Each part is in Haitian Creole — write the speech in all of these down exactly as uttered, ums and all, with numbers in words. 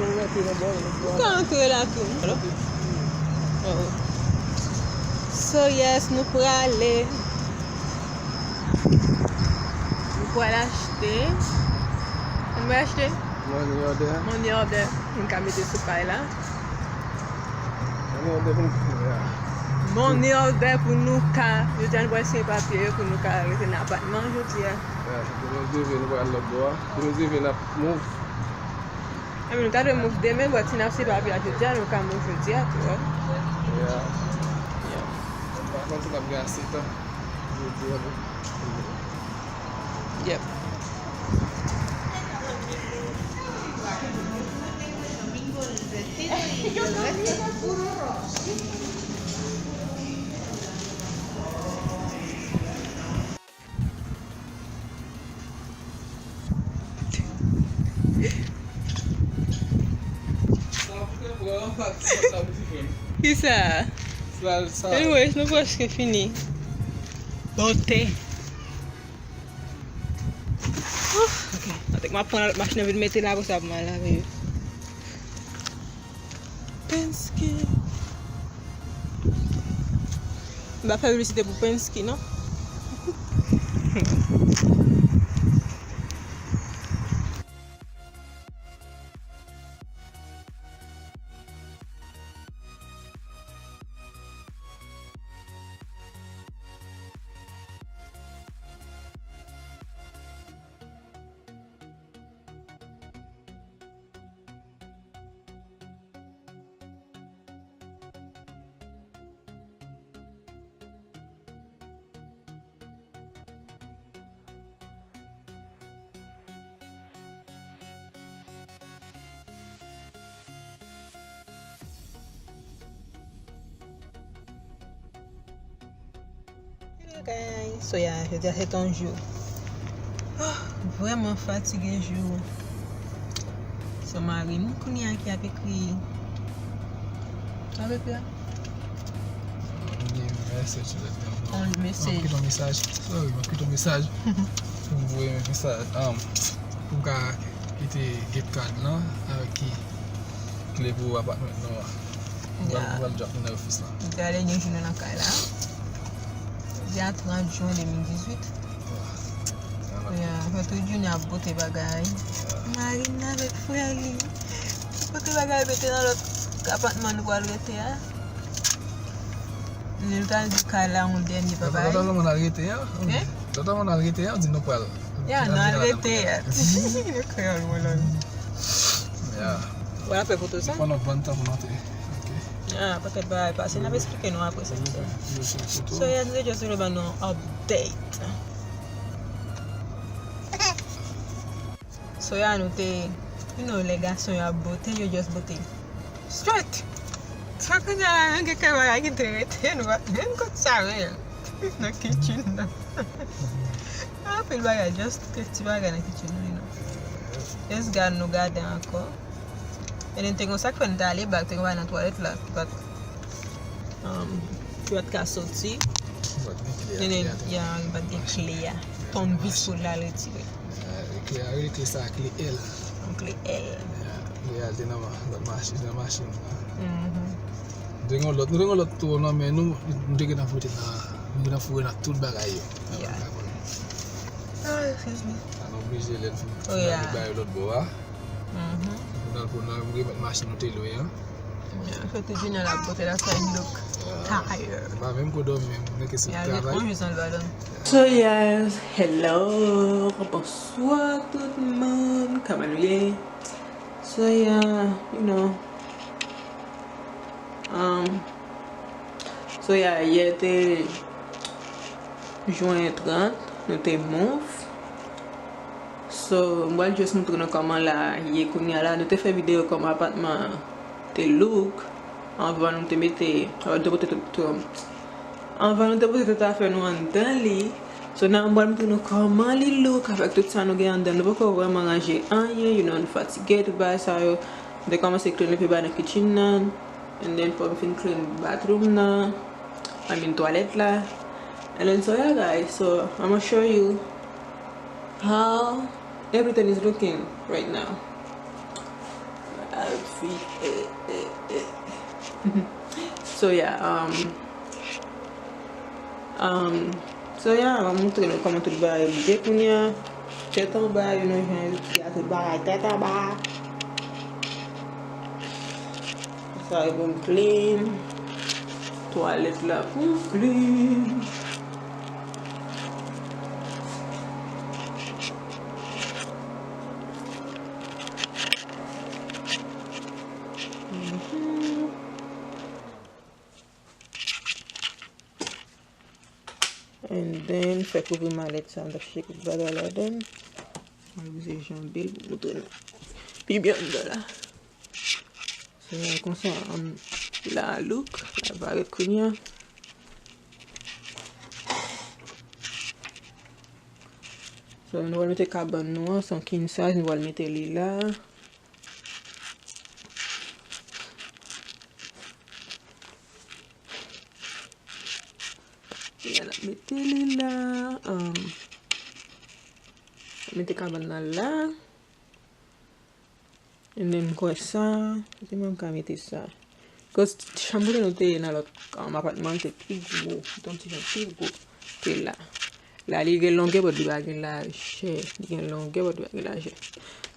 Ou ka antre la tou. Hello? Oh. So yes, nou prale. Nou pral achte. Ann mwen achte? Money order. Money order. Nou ka mete sou kay la. Money order pou nou fè a. Money order pou nou ka. Jodi a nou pral siyen papye yo pou nou ka rete nan apatman jodi a. Yeah, demen se Dye vle nou pral lòt bò a. Demen se Dye vle n ap move. Anben, nou ta dwe move demen, but si n ap siyen papye a jodi a, nou ka move jodi a tou, wi. Yeah. Yeah. Pa konn si n ap gen ase tan jodi a, men. Yep. Kisa? Anyways, nou prèske fini. Bote. Ouf, ok. Antank m ap pran nan lòt machin nan vin mete la, apre sa pou m al lave yo. Penske. M pa fè piblisite pou Penske, non. Hello guys, so yeah, jodi a se t on jou, ah, vrèman fatige jou. So mari m kounye a ki ap ekri. Sa w ekri a? On mesaj. M ap kite yon mesaj. Sorry, m ap kite yon mesaj. Pou m voye mesaj. Um, pou m ka kite gift card lan avèk ki kle pou apatman nou an. M pral, m pral drop li nan ofis lan. Gade, nou jwenn nan kay la. Jodi a trant jen de mil dizuit. Yeah, fè tout jounen ap pote bagay. Marina avèk frè li. Pote bagay mete nan lòt apatman nou pral rete a. Nou t al di kay la yon dènye babay. Lòt apatman n al rete a. Hein? Lòt apatman n al rete a, di nou pral. Ya, nou al rete a. Nou kreyòl, mwen lòm. Ya. Wè, apre foto sa. Pandan ban tan pou n antre. Ok. Ah, pakèt bagay pase, n ap esplike nou apre sa. So, yeah, nou te just vle ban nou update. So, yeah, nou te, you know, lè gason yo ap bote, yo just bote straight. Sa kounye a la, gen kèk bagay ki te rete, nou pa t menm konn sa menm. Nan kitchen nan. Anpil bagay, just kèk ti bagay nan kitchen nan, you know. Just gade, nou gade ankò. E te gen sa k fè n t ale bak, te gen bagay nan twalèt la, ki pa t, um, ki pa t ka soti. Li pa t gen kle a. Li pa t gen kle a. T on vis pou l al retire. Ah, kle a, rele kle sa a kle L. Yon kle L. Yeah, kle a te nan ma-, nan machin, nan machin la. Mhm. Nou te gen yon lòt, nou te gen yon lòt tou nan men nou, nou te gentan foure nan, nou gentan foure nan tout bagay yo. Yeah. Ah, excuse me. Sa nou oblije lè n fin, oh, yeah, bay lòt bò a. Mhm. Pou n al, pou n al remèt machin nou te lwe an. Yeah, surtout Junior la pote la, so he look tired. M pa menm ko dòmi menm, nèg ki sou travay. So yes, hello, bonswa tout moun, kòman nou ye? So yeah, you know, um, so yeah, yè te jen trant, nou te move. So, m pral just montre nou kòman la ye kounye a la. Nou te fè videyo kòman apatman an te look anvan nou te mete, anvan nou te pote tout, tout, anvan nou te pote tout afè nou anndan li. So, nan, m pral montre nou kòman li look avèk tout sa nou gen anndan. Nou poko vrèman ranje anyen, you know, nou fatige, tout bagay sa yo. M te kòmanse clean epi ba nan kitchen nan. And then, fò m fin clean bathroom nan. I mean, twalèt la. And then, so yeah, guys, so I'ma show you how everything is looking right now. I'll So yeah, um, um, so yeah, m ap montre nou kòman tout bagay ye kounya. Tèt anba, you know, jan yo di a, tout bagay tèt anba. Sa yo pou m clean. Twalèt la pou m clean. Mhm. And then, fè kouvri malèt sa, m t ap chèche kèk bagay ladan. Mwen oblize janbe l pou montre nou pi byen anndan la. So, konsa, um, la look la parèt kounya. So, nou pral mete kabann nou an, se yon king size, nou pral mete li la. Epi n ap mete li la. Um, mete kabann nan la. And then m kwè sa, se mwen m ka mete sa. Cause chanm kote nou te ye nan lòt, um, apatman an te pi gwo, li te yon ti jan pi gwo ke la. La li gen longè, but li pa gen lajè. Li gen longè, but li pa gen lajè.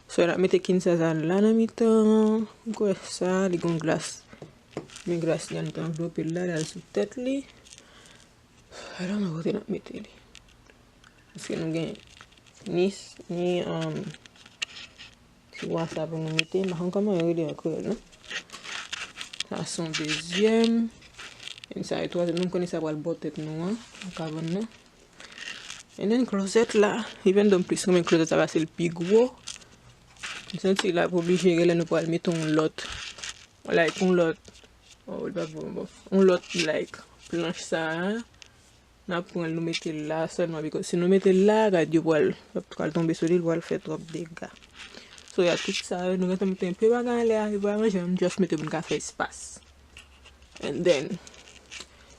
So, n ap mete king size la nan mitan. M kwè sa, li gon glas. Men glas li anndan anvlope l la, l al sou tèt li. Alò, nan kote n ap mete li. Paske nou gen ni, ni, um, ti bwa sa pou nou mete. M pa konn kòman yo rele an kreyòl, non. Sa se yon dezyèm. And sa e twazyèm. Nou konnen sa pral bò tèt nou an, nan kabann nan. And then closet la, even though m plis renmen closet sa paske l pi gwo. M santi la pou oblije gen lè nou pral mete yon lòt. Like yon lòt. Oh, li pa bon, bon. Yon lòt, like, planch sa a. N ap pran l, nou mete l la sèlman, because si nou mete l la, gad, yo pral, y ap pral tonbe sou li, l pral fè twòp dega. So, y a tout sa yo, nou gentan mete yon pye bagay anlè a, yo pa ranje, m just mete pou n ka fè espas. And then,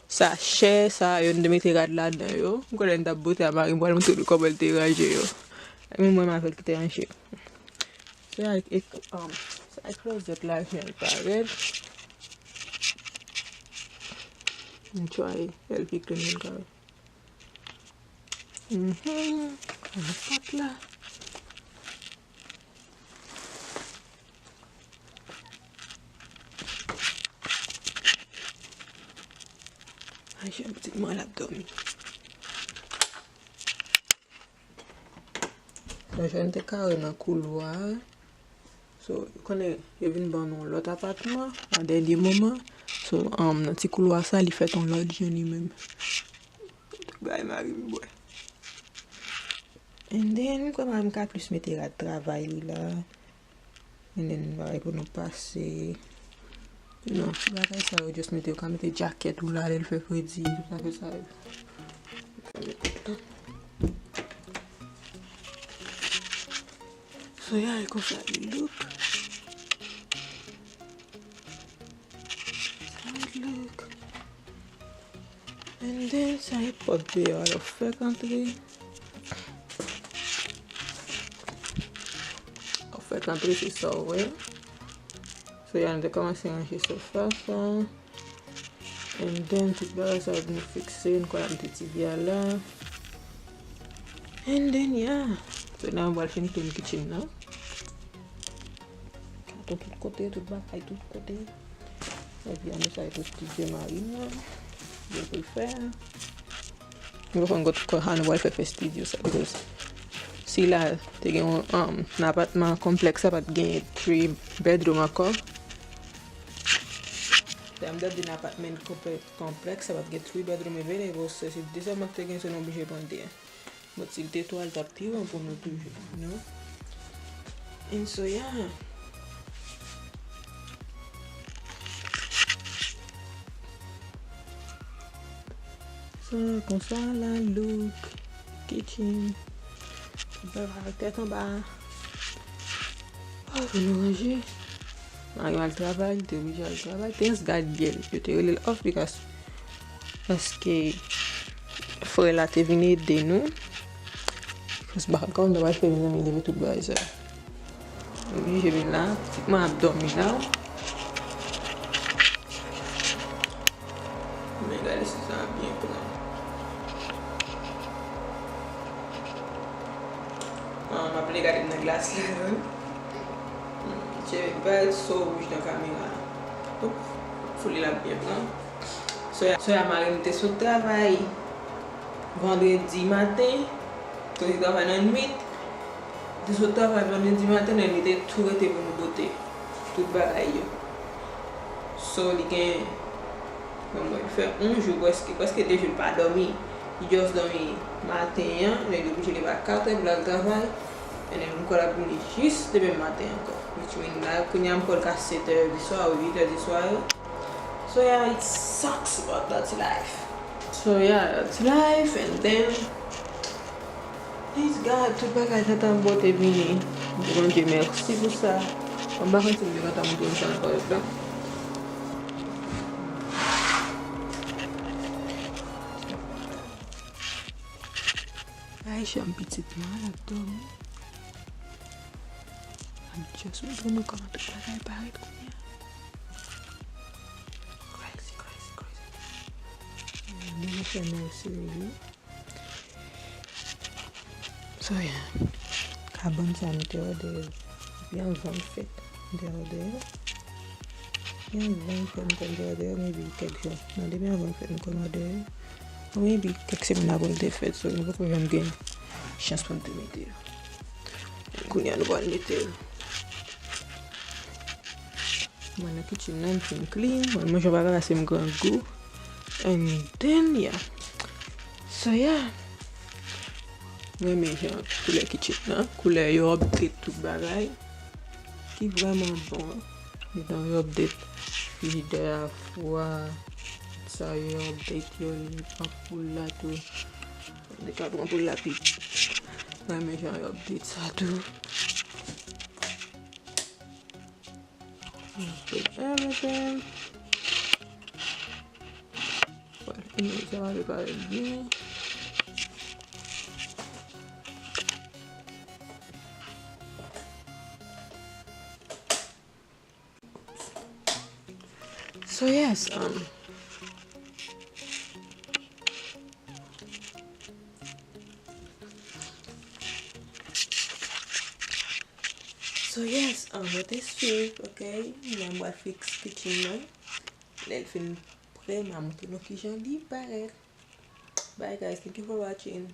sachè sa yo, nou te mete rad ladan yo. M konnen n t ap bote a mari m, pral montre nou kòman l te ranje yo. E menm mwen avè l ki te ranje. Sa e, um, sa e closet la, jan l parèt. M try fè l pi clean moun ka wè. Mhm. Ann pòt la. Ay, jan pitit mwen l ap dòmi. Nan jan te kare nan koulwa a. So, ou konnen, yo vin ban nou lòt apatman, nan dènye moman. So, um, nan ti koulwa sa, li fèt yon lòt jan li menm. Bay mari m bwè. And then, m kwè mari m ka plis mete rad travay li la. And then, bagay pou nou pase. Non, ti bagay sa yo, just mete, ou ka mete djakèt ou la, lè l fè fredi, tout afè sa yo. So, yeah, e konsa li look. Sa it look. And then, sa e pòt deyò a, lè w fèk antre. Lè w fèk antre, se sa w wè. So, yeah, nou te kòmanse ranje sofa sa. And then, tout bagay sa yo nou fikse, nou konn ap mete T V a la. And then, yeah. So, la, nou pral fin clean kitchen nan. Katon tout kote, tout bagay tout kote. Epi, annou sa, e pou studio mari m nan. Yo pou l fè. Nou pa konn kot, kot, how nou pral fè, fè studio sa, because si la te gen yon, um, nan apatman konplèks sa pa t gen three bedroom ankò. Lè m t ap di nan apatman konplè-, konplèks sa pa t gen three bedroom available, so se de sèlman ki te gen, so nou oblije pran de. But si l te twa, l t ap pi bon pou nou toujou, you know? And so, yeah. So, konsa la look kitchen. Bagay tèt anba. Oh, pou nou ranje. Mari m al travay, li te oblije al travay. Thanks God, yeah, yo te rele l off because, paske frè la te vin ede nou. Because background nan pral fè mezanmi leve tout bagay sa. Oblije vin la, pitit mwen ap dòmi la. Men gade si sa ap byen pran. Ah, m ap vle gade m nan glas la, wi. Je m parèt so wouj nan kamera. Ouf, fouli l ap byen pran. Soya, Soya mari m te sot travay vandredi maten, te travay nan nwit. Te sot travay vandredi maten, men li te tou rete pou nou pote tout bagay yo. So, li gen, bon, mwen fè yon jou prèske, prèske de jou li pa dòmi. Li just dòmi maten an, lè li oblije leve a kat è pou l al travay. And then m kwè l ap vini jis demen maten ankò. Which mean la, kounye a m kwè l ka sèt è di swa ou uit è di swa yo. So yeah, it sucks, but that's life. So yeah, that's life, and then Praise God, tout bagay gentan pote vini. Bondye mèsi pou sa. Mwen pa konn si m te gentan montre nou sa ankò la. Ay, chanm pitit mwen, l ap dòmi. M just montre nou kòman tout bagay parèt kounye a. Crazy, crazy, crazy. Li fè mèsi, wi. So, yeah. Kabann sa, nou te òdè yo. Depi anvan l fèt, nou te òdè yo. Depi anvan l fèt, nou konn te òdè yo, maybe kèk jou. Non, depi anvan l fèt, nou konn òdè yo. Maybe kèk semèn apre l te fèt, so nou poko janm gen chans pou n te mete yo. Kounye a, nou pral mete yo. Mwen nan kitchen nan, m fin clean. Mwen, manje pa ka pase m grangou. And then, yeah. So, yeah. Mwen renmen jan koulè kitchen nan. Koulè yo update tout bagay. Ki vrèman bon. Dedan yo update frijidè a, fou a. Sa yo update yo, anpoul la tou. Dekadran anpoul la pi. Mwen renmen jan yo update sa tou. Put everything. Well, anyway, sa va parèt byen. So yes, um, So yes, um, rete swiv, ok? Mwen mwen fix kitchen nan. Lè l fin prè, m a montre nou kijan li parèt. Bye guys, thank you for watching.